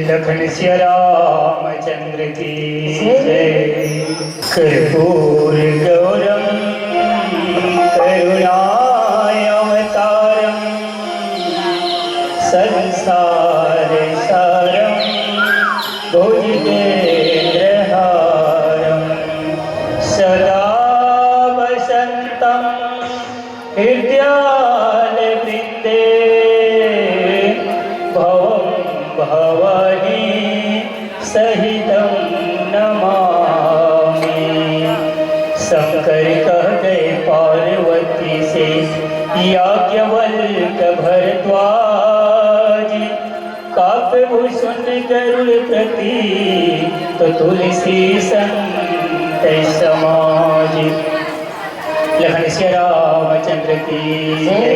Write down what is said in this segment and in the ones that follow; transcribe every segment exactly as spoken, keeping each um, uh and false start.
लखन सिया रामचंद्र की जय। कर्पूर गौरम करुणावतारम संसार सारम भुजगेंद्रहारम सदा वसंतम हृदयालवृंदे भवं भवानी सहितं नमामि। शंकर कह गए पार्वती से, याज्ञवल्क्य भरद्वाज, काव्य भूषण गरुड़ प्रति, तो तुलसी संत समाज। लखन सिया रामचंद्र की जय।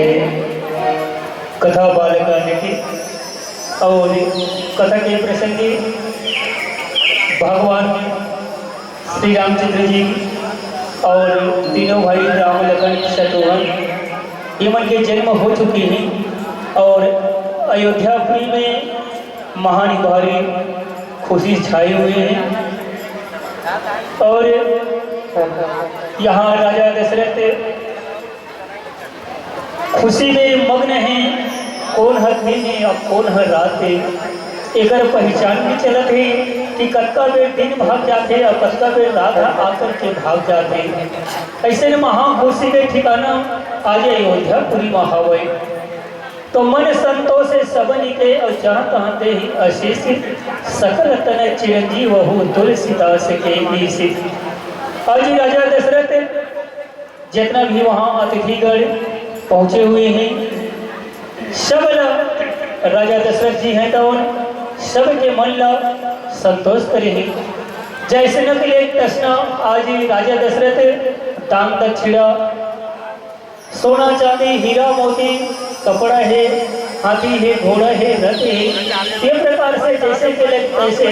कथा बालकांड की और कथा के प्रसंगी भगवान श्री रामचंद्र जी और तीनों भाई राम, लखन, शत्रुघ्न, ये मन के जन्म हो चुके हैं और अयोध्यापुरी में महान भारी खुशी छाई हुई है और यहाँ राजा दशरथ खुशी में मग्न हे, कोन हर दिन हे अउ कोन हर रात हे, एकर पहिचान नइ चलत हे कि कतका बेर दिन भाग जाथे अउ कतका बेर रात ह आकर के भाग जाथे। अइसे में महा खुशी के ठिकाना आज अयोध्यापुरी म हवय। तो मन संतोष हे सबन के अउ जहाँ तहाँ देहि आशीष, सकल तन चिरंजीव होहु तुलसीदास के ईश। आज राजा दशरथ जेतना भी वहाँ अतिथिगण पहुँचे हुए हैं, सब ला राजा दशरथ जी हैं तो उन सब के मन ला संतोष करे हैं। जैसे न के लिए तसना आज राजा दशरथ दान दक्षिणा, सोना चांदी हीरा मोती, कपड़ा हे, हाथी हे, घोड़ा हे, रथ हे, ये प्रकार से जैसे के लिए तैसे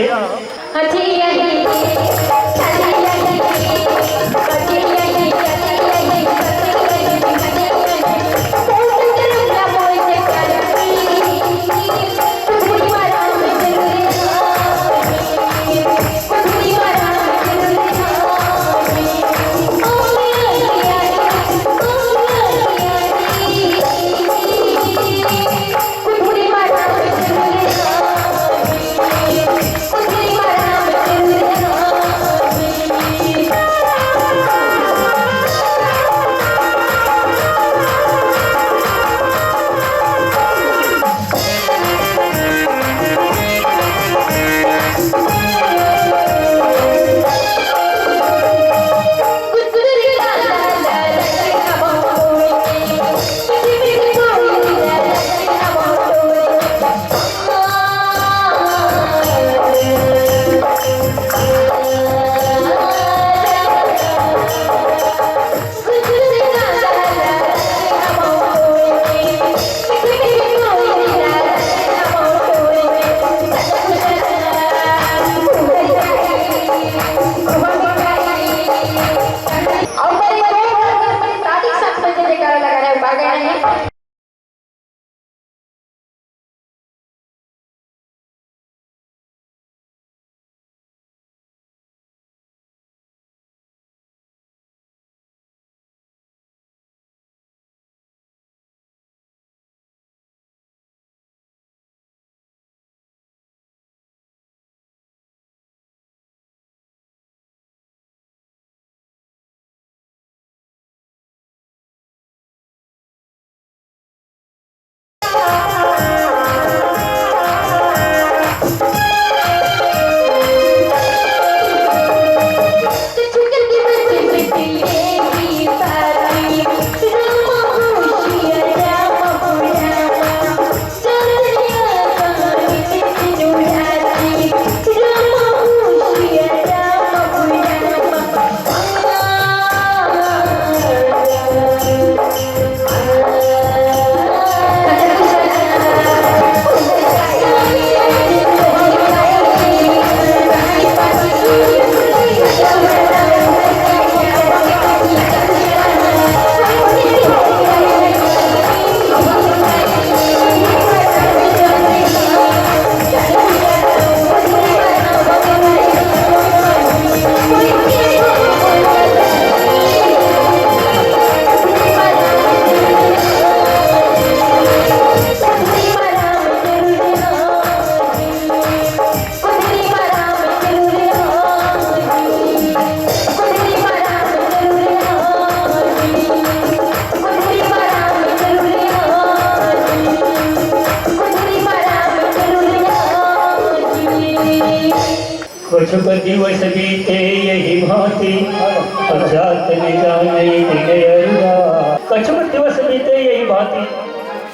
कछुक दिवस बीते यही भांति, अउ जात न जाने दिन अरु रात। कछुक दिवस बीते यही भांति,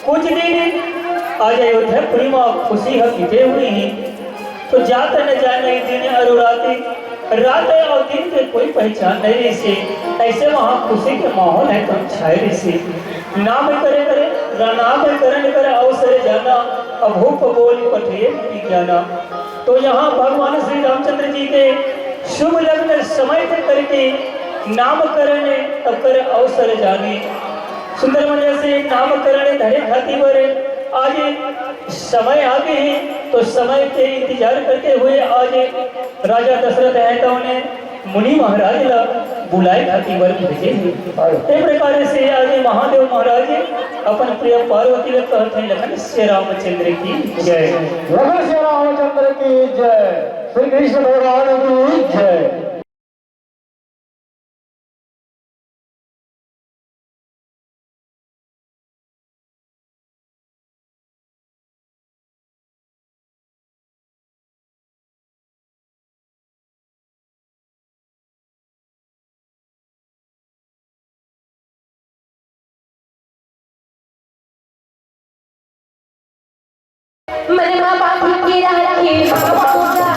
कुछ दिन आज अयोध्यापुरी म खुशी ह बीते हुए हे, तो जात न जाने दिन अरु रात, रात अउ दिन के कोई पहचान नहीं रहिसे। ऐसे वहाँ खुशी के माहौल ह एकदम छाए रहिसे। नाम करे करे, नाम करन कर अवसर जाना, अभूप बोल पठे मुनि ज्ञाना। तो यहाँ भगवान श्री रामचंद्र जी के शुभ लग्न समय के करके नामकरण अउ कर अवसर जाने। सुंदर मन से नामकरण धरे खातिर बर आज समय आ गे हे, तो समय के इंतजार करते हुए आज राजा दशरथ हे, त ओने मुनि महाराज ला बुलाए खातिर बर भेजे हे। ए प्रकार से आज महादेव महाराज अपन प्रिय पार्वती ला कहत हे, "लखन सिया रामचंद्र की जय।" लखन सिया रामचंद्र की जय। श्री कृष्ण भगवान की जय। मनवा बांधी के राखे माँ बाबूला।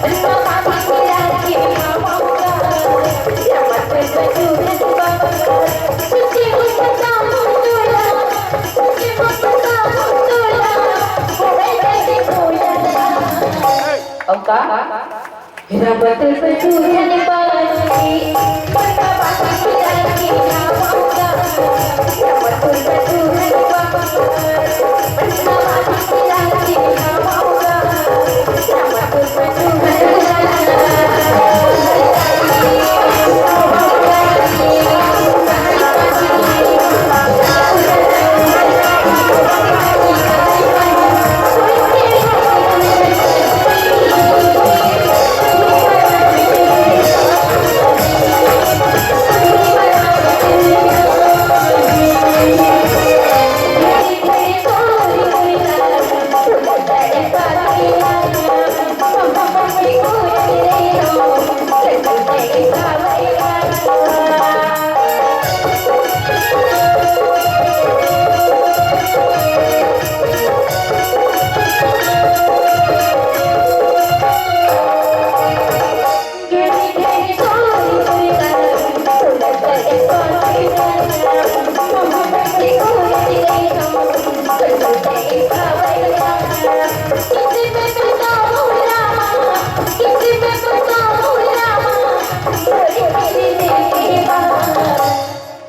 मनवा बांधी के राखे माँ बाबूला। रमत बटूरन बा। तुझे मुझे काम तोला। तुझे मुझे काम तोला। होवे कैसे तोला। अउ का? रमत बटूरन बानी, पन्ना बाटी पिरानी ना पाऊंगा। रमत बटूरन बानी, पन्ना बाटी पिरानी ना पाऊंगा। रमत बटूरन बानी।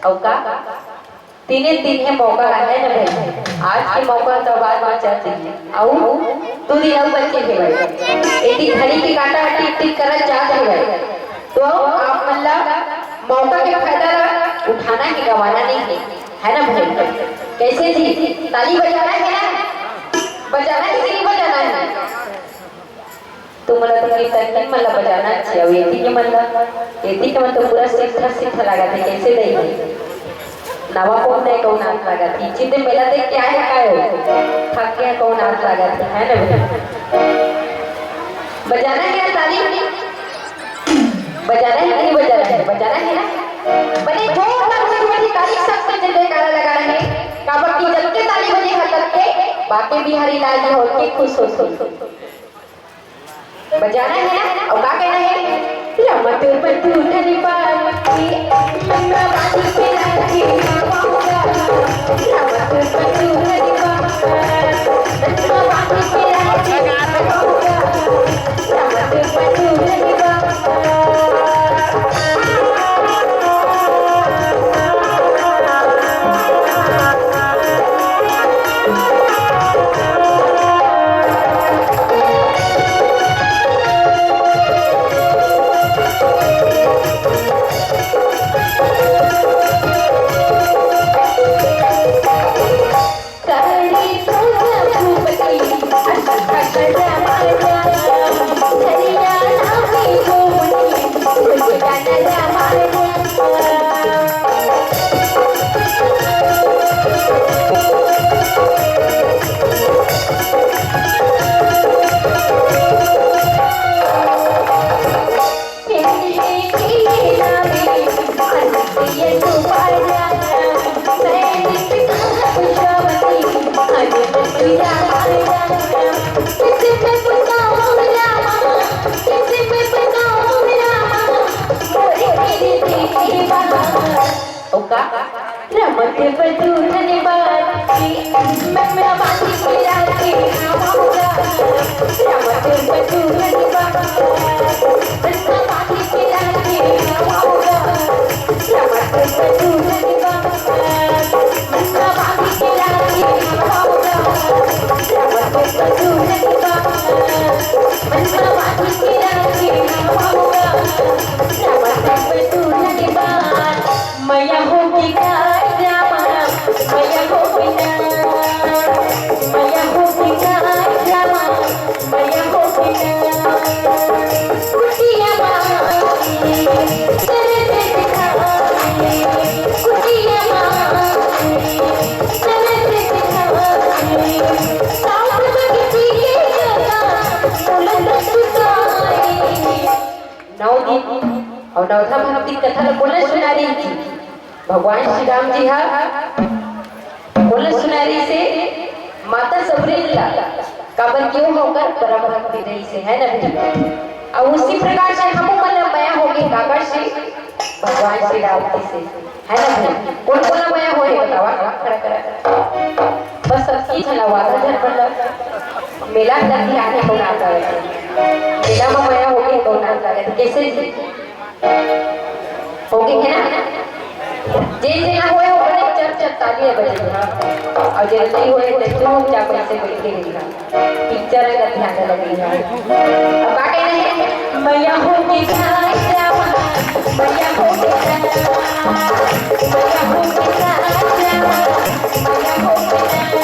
अउ का? तीने दिन हे मौका ला, हे ना भाई? आज के मौका तो बाद में चल जाही। अउ दू दिन अउ बचे हे भाई। एती घड़ी के कांटा ह टिक टिक करत जात हे भाई। तो आप मन ला मौका के फायदा ला उठाना हे, गंवाना नहीं हे, हे ना भाई? कैसे जी? ताली बजाना हे ना? बजाना हे कि नहीं बजाना हे? तुमन ला तो कीर्तनिया मन ला बजाना चाहिए। अउ एती के मन ला, एती के मन तो पूरा सित्था सित्था लागत हे। कैसे दई? नवा कोन दे कौन आत लागत हे? चित्त मेला देख के आए हे काय हो? थक गया कौन आत लागत हे, हे ना भाई? बजाना हे ना ताली? बजाना हे कि नहीं बजाना हे? बजाना हे ना? बने जोरदार से ताली सब में जय जयकारा लगाना हे। काबर कि जब के ताली बजे हे तब के बाके बिहारी लाल जी होत के खुश होत हे। बजाना हे ना? अउ का कहना हे? रमत बटूरन बानी, मन्ना बानी के राखे ना पाऊंगा। रमत बटूरन बानी, मन्ना बानी के राखे ना पाऊंगा। रमत बटूरन बानी। ओका रमत बटू धन्यवाद। मैया हो के गाय रामा, मैया हो के ना, मैया हो के गाय रामा, मैया हो के ना। कुटिया माँ, तरस दिखाई, कुटिया माँ, तरस दिखाई, साउथ भक्ति के गाना, मुलक सुनाई। नौ दिन अउ नवधा भक्ति कथा ल बोलना सुना रही थी। भगवान श्री राम जी हा बोलना सुना रही से माता सबरी ला, काबर कि वो ओकर परम भक्ति रही से, है ना बेटी? अब उसी प्रकार से हम मन ला मया होगे काबर से भगवान श्री राम जी से, है ना भाई? कोन कोन ला मया होगे बतावा, खड़ा करा। बस सबकी झलवा ला झन मतलब मेला लगी आने को ना करे। मेला में मया होगे को ना करे। कैसे जी? होगे है ना? जे जे ना होए, ओकरे चप चप ताली बजे, हाँ। अउ जे नहीं होए, तो चुपचाप ऐसे बैठ के रही, हाँ। पिक्चर का ध्यान लगे, हाँ। अब का कहना है? मैया हो के गाय रामा, मैया हो के गाय, मैया हो के गाय रामा, मैया हो के गाय।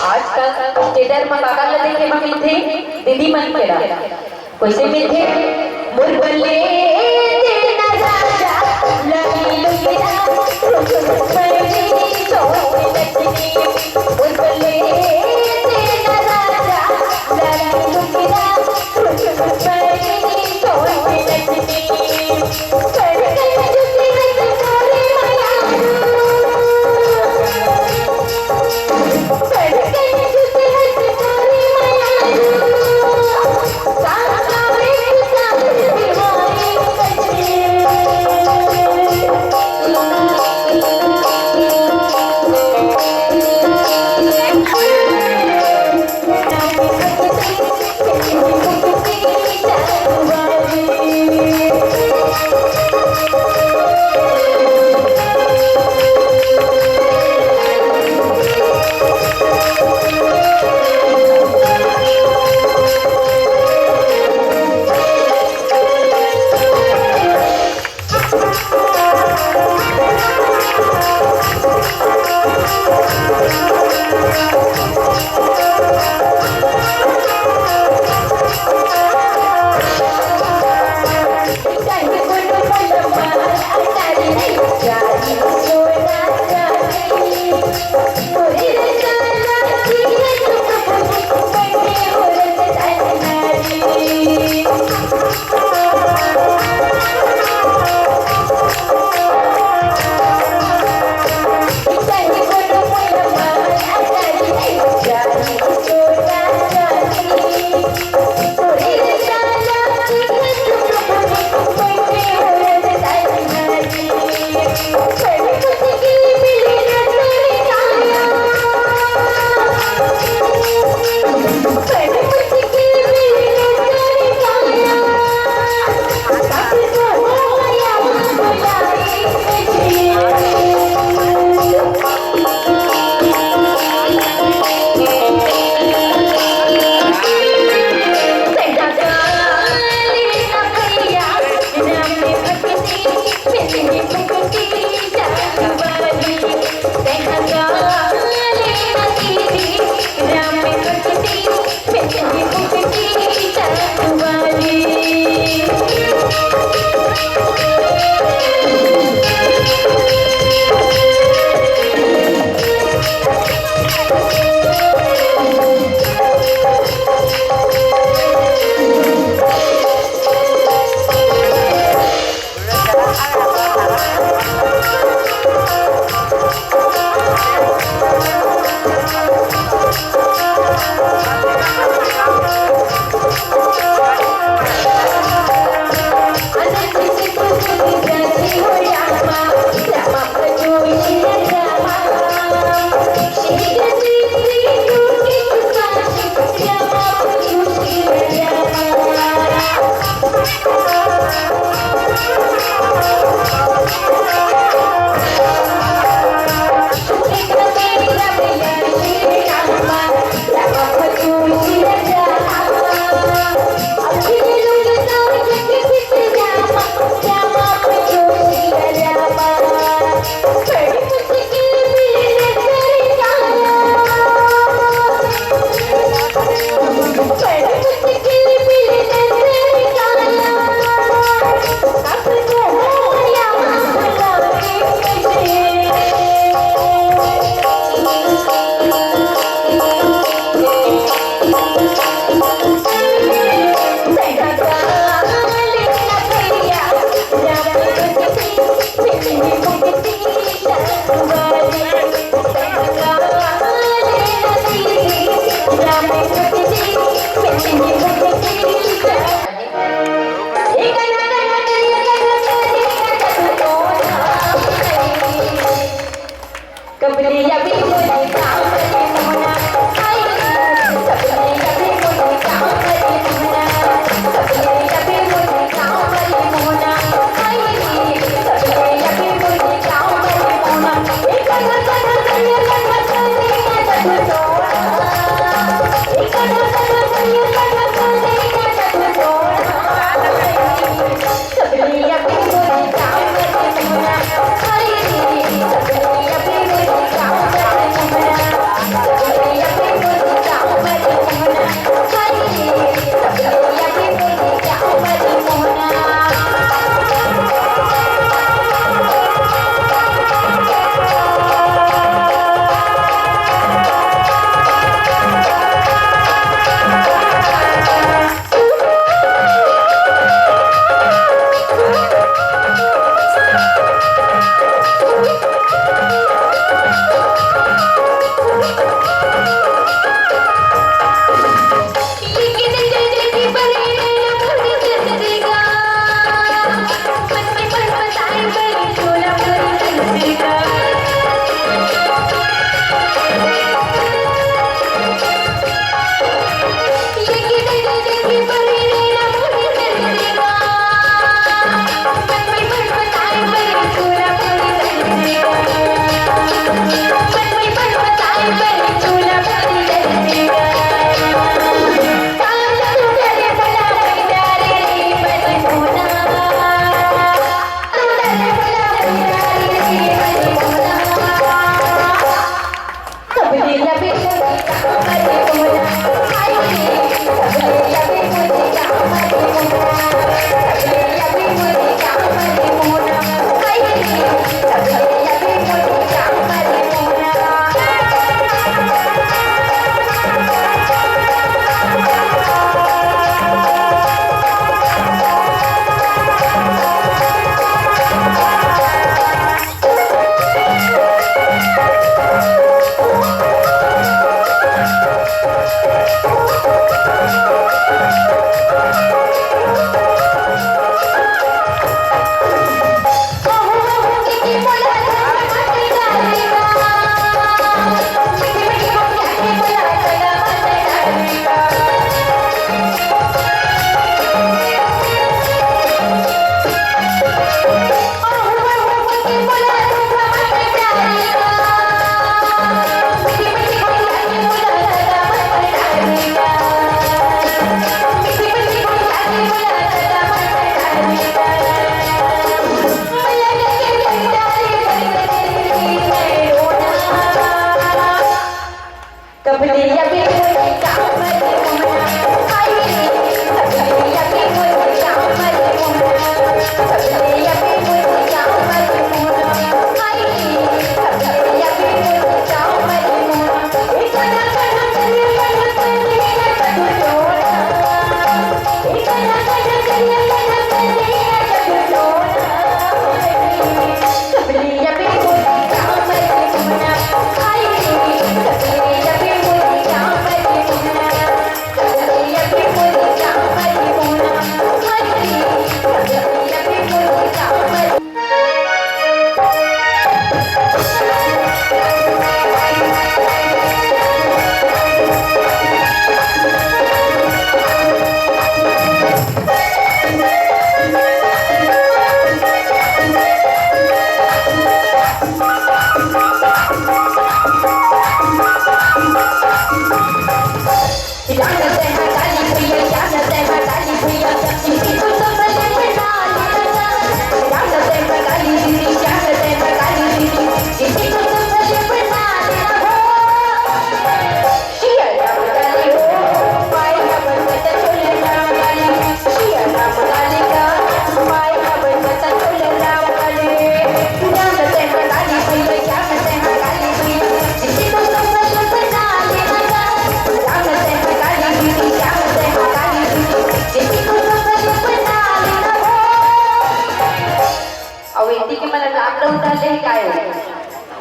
आजकल स्टेटस म काकर ल देखे बर मिलथे? दीदी मन के ला। कइसे मिलथे? मोर बल्ले तेना राजा, लगी लुगिरा, रुक रुक पैरी, चोर लक्ष्मी। मोर बल्ले तेना राजा, लगी लुगिरा, रुक रुक पैरी, चोर लक्ष्मी।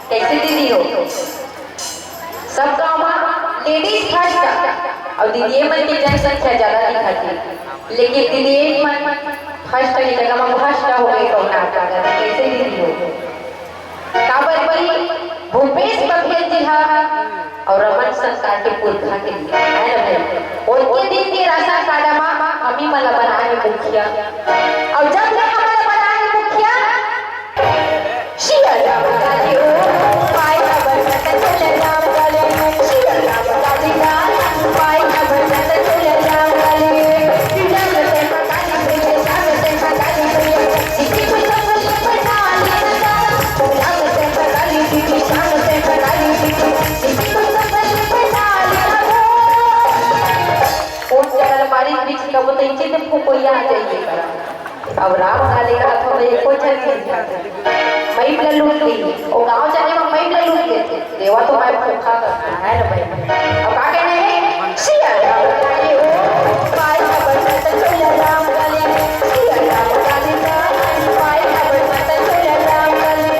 कैसे दीदी हो? सब गांव में लेडीज फर्स्ट, और दीदी मन की जनसंख्या ज्यादा दिखाती, लेकिन दीदी मन फर्स्ट की जगह में भ्रष्ट हो गए। कौन आप? कैसे दीदी हो? काबर भाई, भूपेश बघेल जी हा और रमन संस्कार के पुरखा के लिए, है ना भाई? उनके दिन के राशन कार्ड मा हमी मन ला बनाए हे मुखिया, और जब ले हमन ला बनाए हे मुखिया, कोन चैनल मारी बीच कब तो इज्जत फुकोइया आ जाइए। अब राम काली का हाथों में एको झन नहीं था। मैप ला लूट ली, वो गांव जाने में मैप ला लूट लेते। देवा तो मैं भूखा करना है ना भाई। अब का कहना है? सिया राम काली हो, पाई का बरसात चोला राम काली। सिया राम काली का, पाई का बरसात चोला राम काली।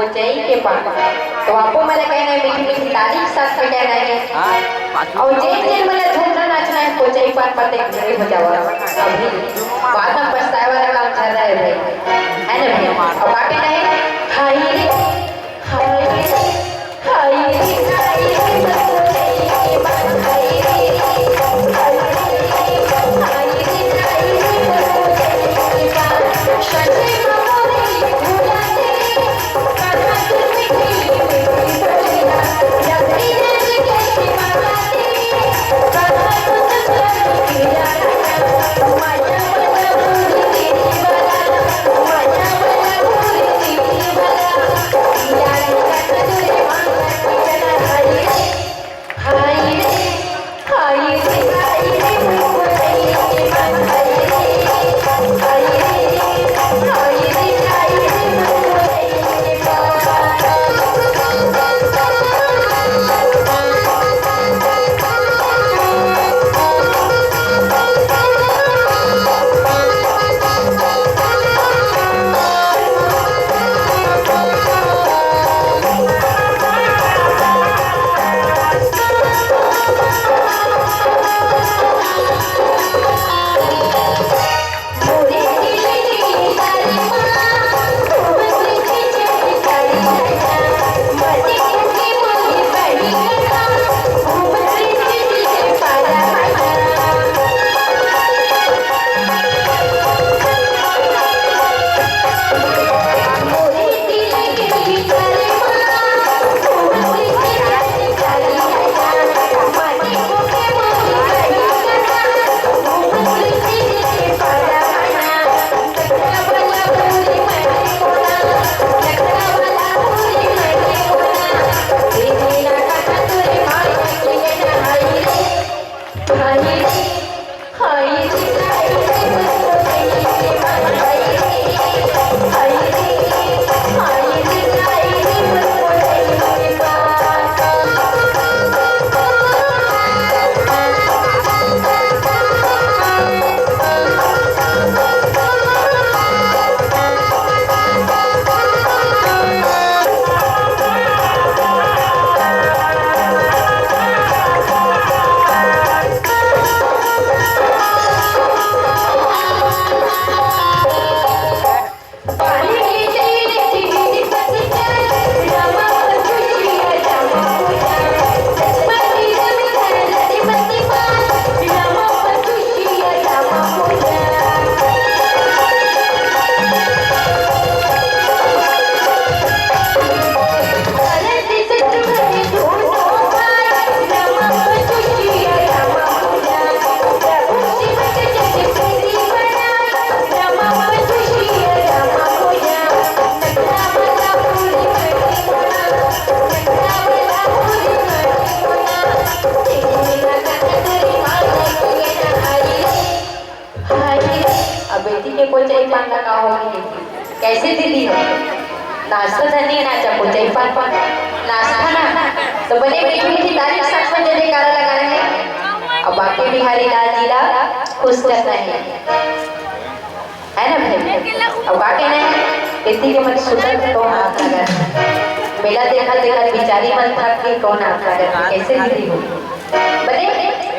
कोचई के पान। तो आपो मन ला कहना हे, मीठी मीठी ताली के साथ में कहना हे। अउ जेन जेन मन ला झूमना नाचना हे, कोचई पान पते घरे हो जावा। अभी बाद में पछताए वाला काम चल रहा है भाई, है ना भाई? अब आगे नहीं, हाय रे, हाय रे, हाय रे, हाय रे। अब बेटी के कोचई पान ला का होगे? कैसे दीदी हो? नाश्ता धनी है ना, अच्छा कोचई पान, पान नाश्ता ना। तो बने मीठी मीठी ताली के साथ में जय जयकारा लगाना हे। अब बांके बिहारी लाल जी ला खुश करना हे, है ना भाई? अब का कहना हे? बेटी के मन सुतत तो हाथ लगा, मेला देखत देखत बिचारी मन थक के कौन हाथ लगा, कैसे दीदी हो? बने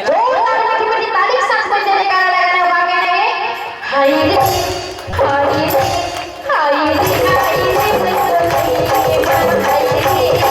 जोरदार मीठी मीठी ताली के साथ में जय जयकारा लगाना हे। अब का कहना हे? हाय रे, हाय रे, हाय रे, हाय रे, हाय रे।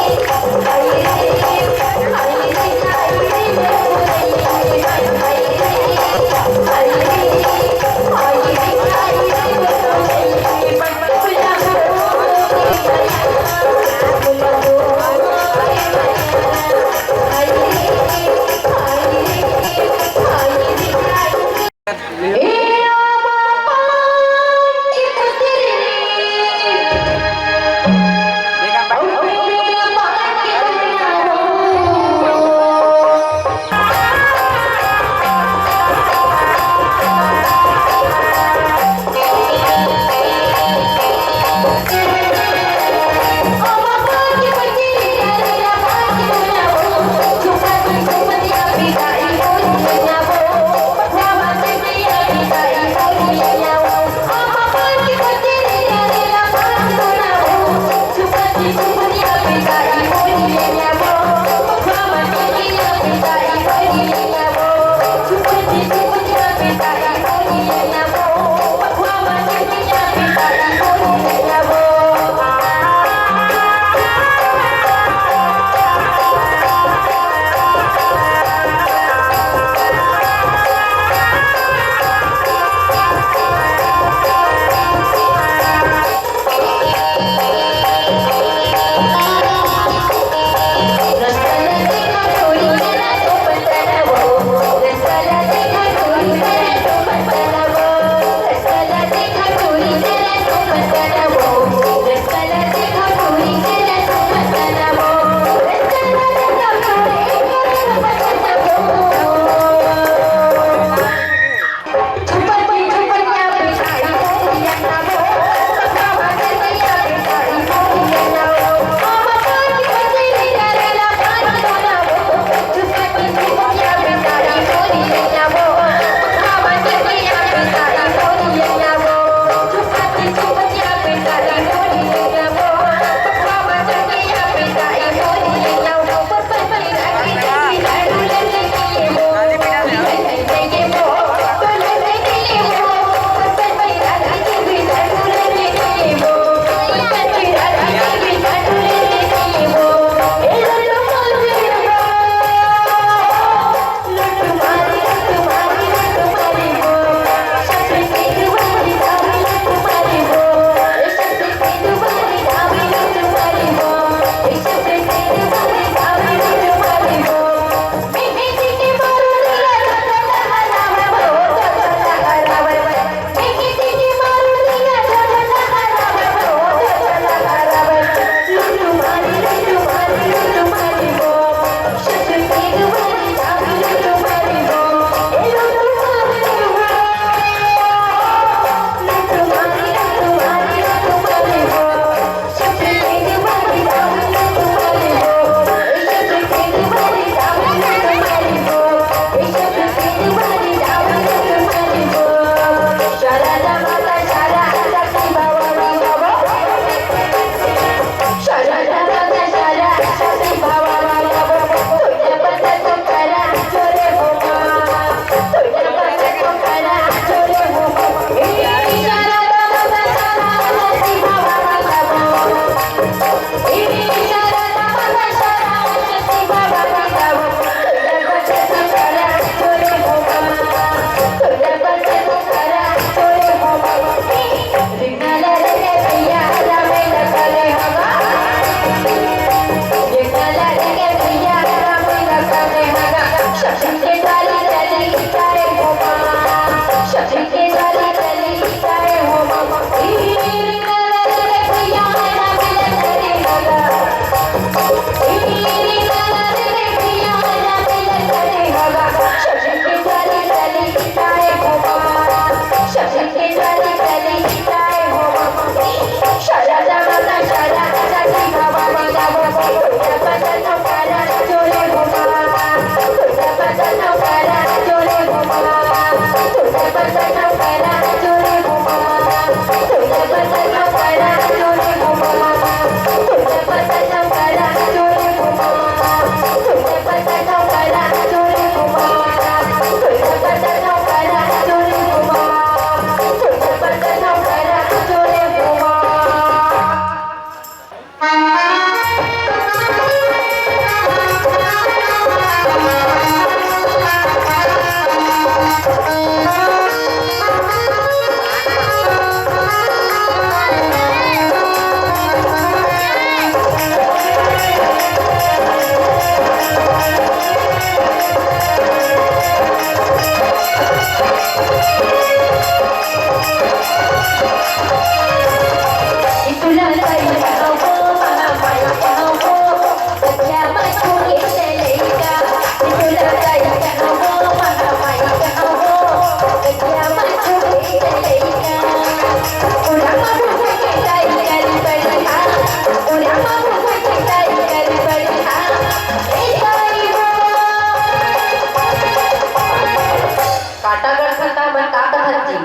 कांटा गड़थन त हमन का कथन जी?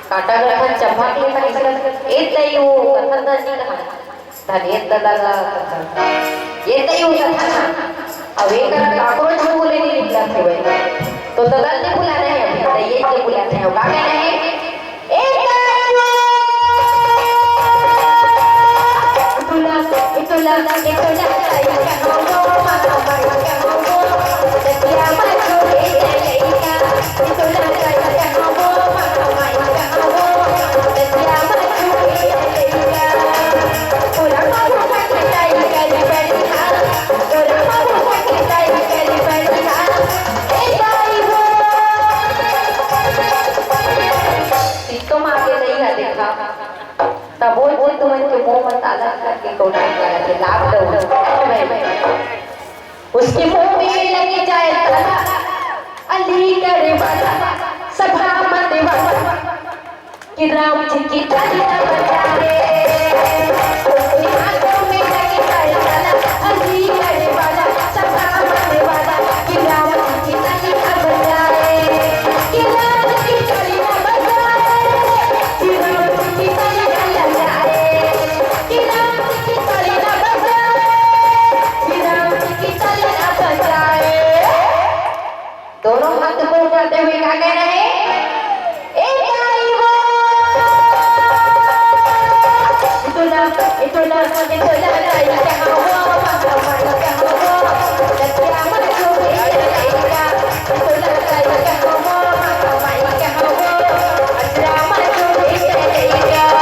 कांटा गड़थन, चंपा के त किसी ए दई वो कथन त जी कहा। धनेश ददा ला कथन। ए दई वो कथन। अब एक काकरो झूठ बोले नहीं निकला थे भाई। तो ददा ने बुलाना है अभी, दई के बुलाना है। का कहना है? ए दई वो। सीतो माँ के दई हा देखा, तब वो तुमन के मुंह में ताला करके कोटा करके लाभ दो। उसके मुंह में लग जाए ताला, अली करे वाला, सभा मत वाला, कि राम जी की ताली न बजाए। उसके हाथों में लग जाए ताला, अली करे वाला, सभा मत वाला, कि राम जी की ताली न बजाए। कि राम जी की ताली न बजाए, कि राम जी की ताली न बजाए, कि राम जी की ताली न बजाए, कि राम जी की ताली न बजाए। दोनों हाथ ऊपर उठाते हुए क्या कह रहे हैं? ए दाई वो। इतना, इतना, इतना दाई कहाँ हो, मामा माई कहाँ हो? सत्या मत छो, ए दाई का। इतना दाई कहाँ हो, मामा माई कहाँ हो? अजरा मत छो, ए दाई का।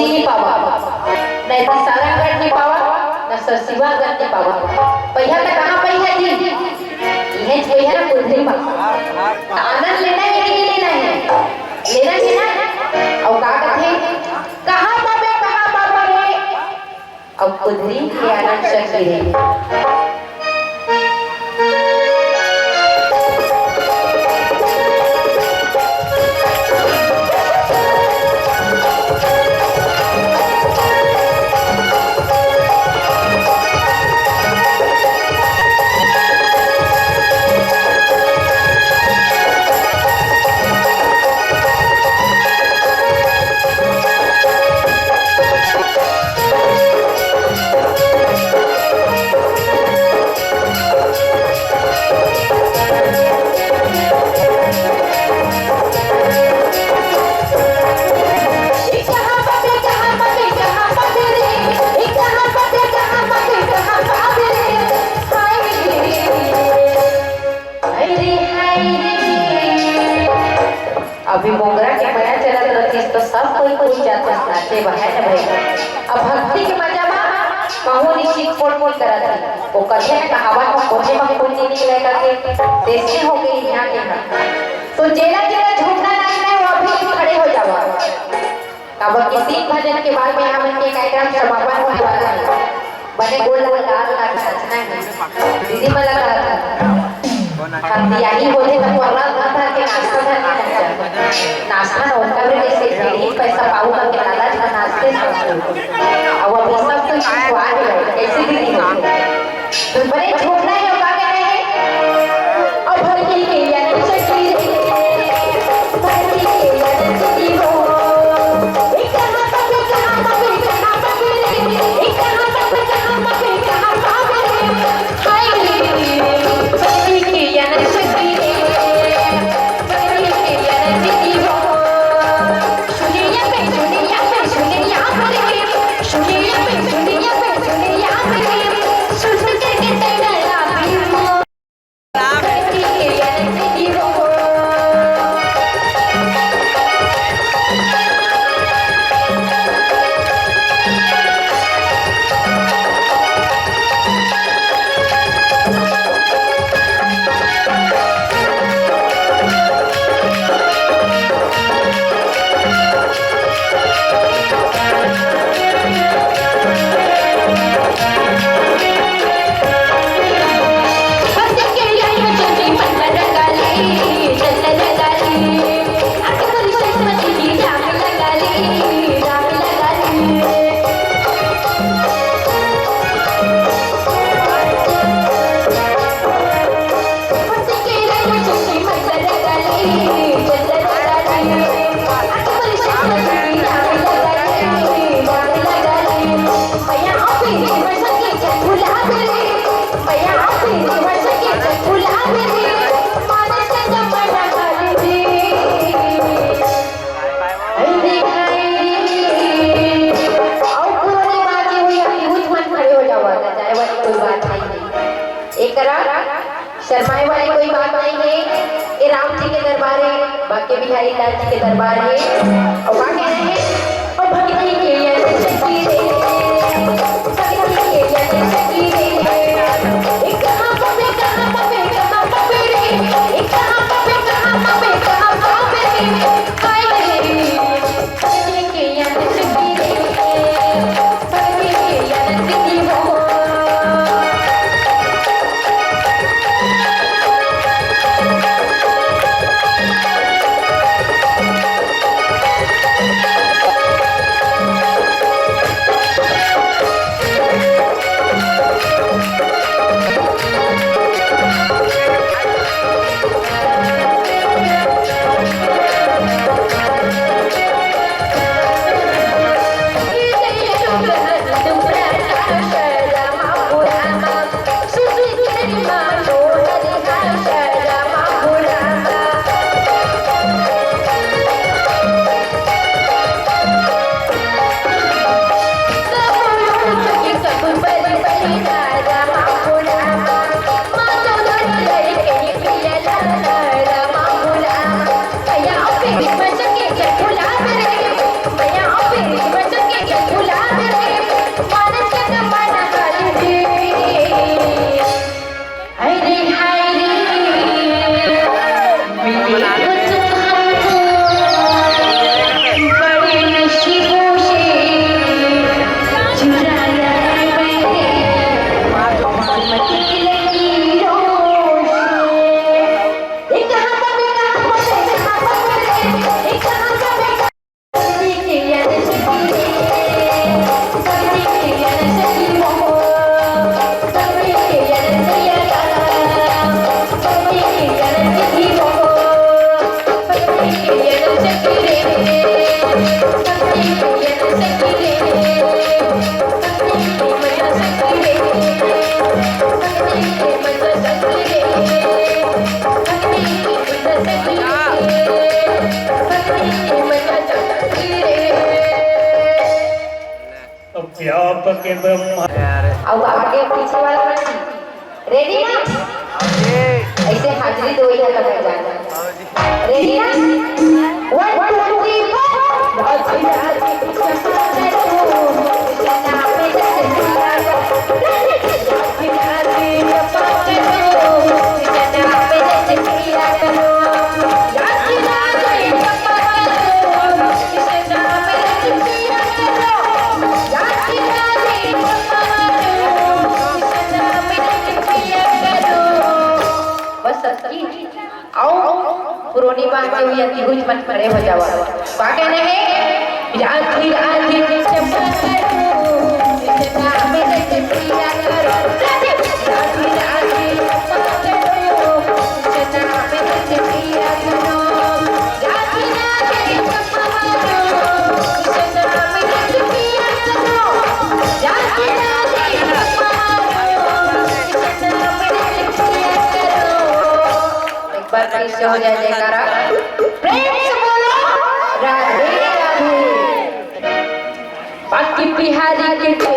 नहीं पावा, न दिसारागढ़ नहीं पावा, न सरसीवागढ़ नहीं पावा। पइहा त कहाँ पइहा जी? इहेच पइहा ना कुधरी मा। आनंद लेना हे कि नहीं लेना हे? लेना हे ना? अउ का कथे? कहाँ पाबे, कहाँ पाबे रे? अब कुधरी के आनंद चख ले। अभी मोंगरा के मया चलत रहिस त सब कोई कूद जात रहिस नाचे बर, है ना भई? अब भक्ति के मजा मा कहूँ नहीं चित फोड़ फोड़ करत रही। वो कथे ना कहावत मा कोने मा कोने निकले करके, तइसने हो गे इहाँ के ना। तो जेला जेला झूमना नाचना हे, वो अभी खड़े हो जावा। काबर कि तीन भजन के बाद में हमन के कार्यक्रम समापन होने वाला हे। बने गोल लगा, लगा, लगा नाचना हे। दीदी मन लगा, लगा। हम दियाही बोले तो कोर्रा धर के नाचता था, नहीं नाचता। नाचता ना होता भी कैसे, फिर ही पैसा पाऊंगा के लालच में नाचते सब। अब अभी सब कुछ छुपा के रहे, कैसे दीदी हो? तुम बड़े झूठ नहीं हो, का कह रहे हैं? और भड़की के या नहीं सकी रे, भड़की के या नहीं सकी हो। एक कहाँ पर, एक कहाँ पर, एक कहाँ पर रे, एक कहाँ पर, एक कहाँ पर, एक कहाँ पर रे। अउ पुरानी बात ये हुई, अभी यूथ मन खड़े हो जावा, जाए वाली कोई बात नहीं है। एकरा शर्माए वाली कोई बात नहीं है। ये राम जी के दरबार है, बांके बिहारी लाल जी के दरबार है। और का कह रहे हैं? और भक्ति के ये शक्ति रे, भक्ति के ये शक्ति रे। एक कहाँ पाबे, कहाँ पाबे, कहाँ पाबे रे? एक कहाँ पाबे, कहाँ पाबे, कहाँ पाबे रे? हाय रे, भक्ति के ये शक्ति रे। व्यापक ब्रह्म। अब आपके पीछे वाला मन ready ना? ऐसे हाजिरी दो ही, तब जाना। Ready ना? One, two, three, four. बस अतकी। अउ पुरोनी बात के हुई अति हुई, मन खड़े हो जावा। का कहना है? राधे राधे चंपा करो, कृष्णा में रच पिया करो। राधे राधे चंपा करो, कृष्णा में रच पिया करो। राधे राधे चंपा करो, कृष्णा में रच पिया करो। राधे राधे चंपा करो, कृष्णा में रच पिया करो। एक बार फिर से हो जाए जयकारा, प्रेम से बोलो, राधे राधे। बाकी बिहारी के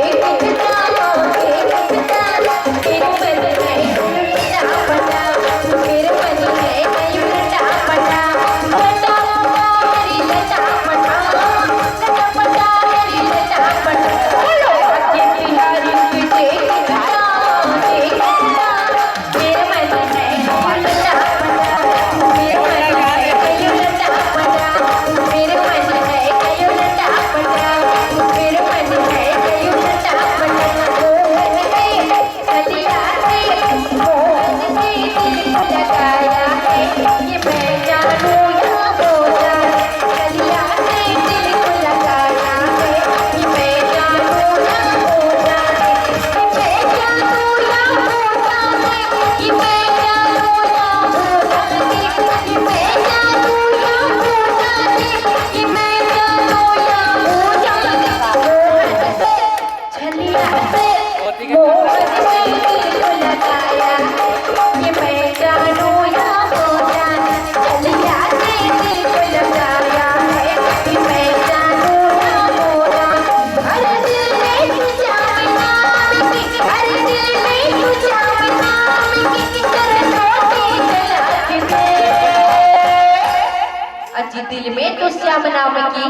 अजी दिल में तो श्याम नाम की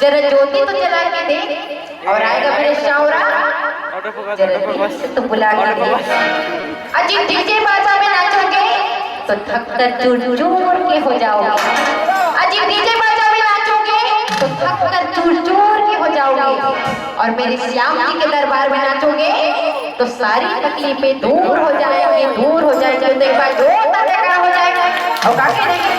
जरा ज्योति तो जला के दे। और आएगा मेरे शावरा, जरा दिल से तो बुला के दे। अजी डीजे बाजा में नाचोगे तो थक कर चूर चूर के हो जाओगे। अजी डीजे बाजा में नाचोगे तो थक कर चूर चूर के हो जाओगे। और मेरे श्याम जी के दरबार में नाचोगे तो सारी तकलीफें दूर हो जाएंगी, दूर हो जाएंगी। तो एक बार जोरदार जयकारा हो जाएगा। और काके नहीं?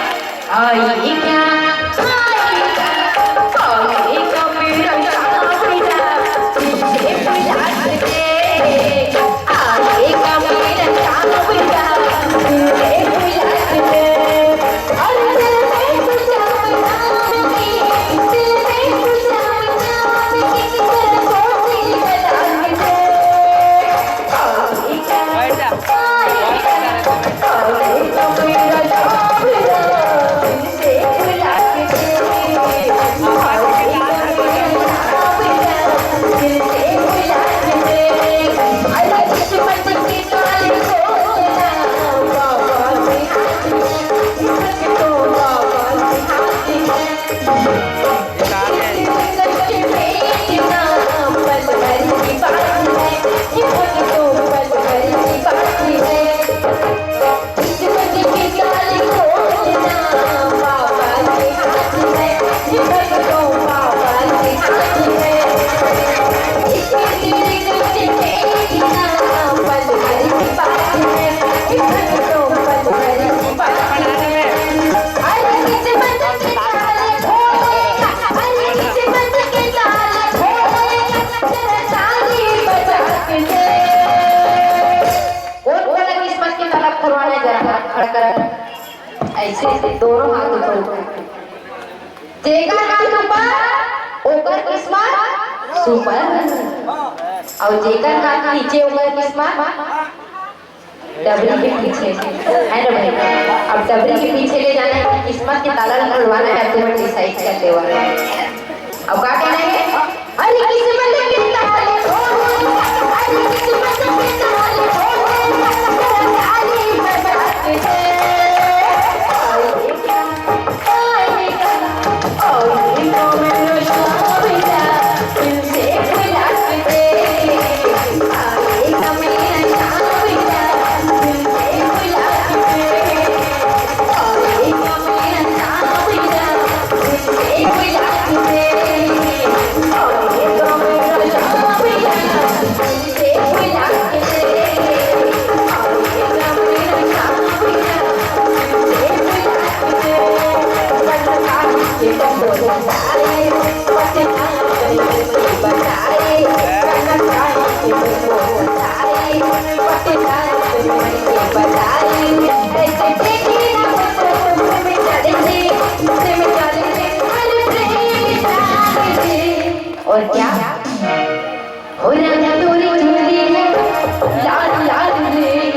कौन कौन किस्मत के ताला खोलवाना है, जरा हाथ खड़ा कर। ऐसे दोनों हाथ ऊपर उठा। जेकर हाथ ऊपर, ओकर किस्मत सुपर। और जेकर हाथ नीचे, ओकर किस्मत डबरी के पीछे, है ना भाई? अब डबरी के पीछे ले जाना है, किस्मत के ताला खुलवाना है, तुम डिसाइड कर लेवा। अब का कहना है? अरे किस्मत के ताला और क्या? हो राजा तोरी चोरी है लाल लाल रे।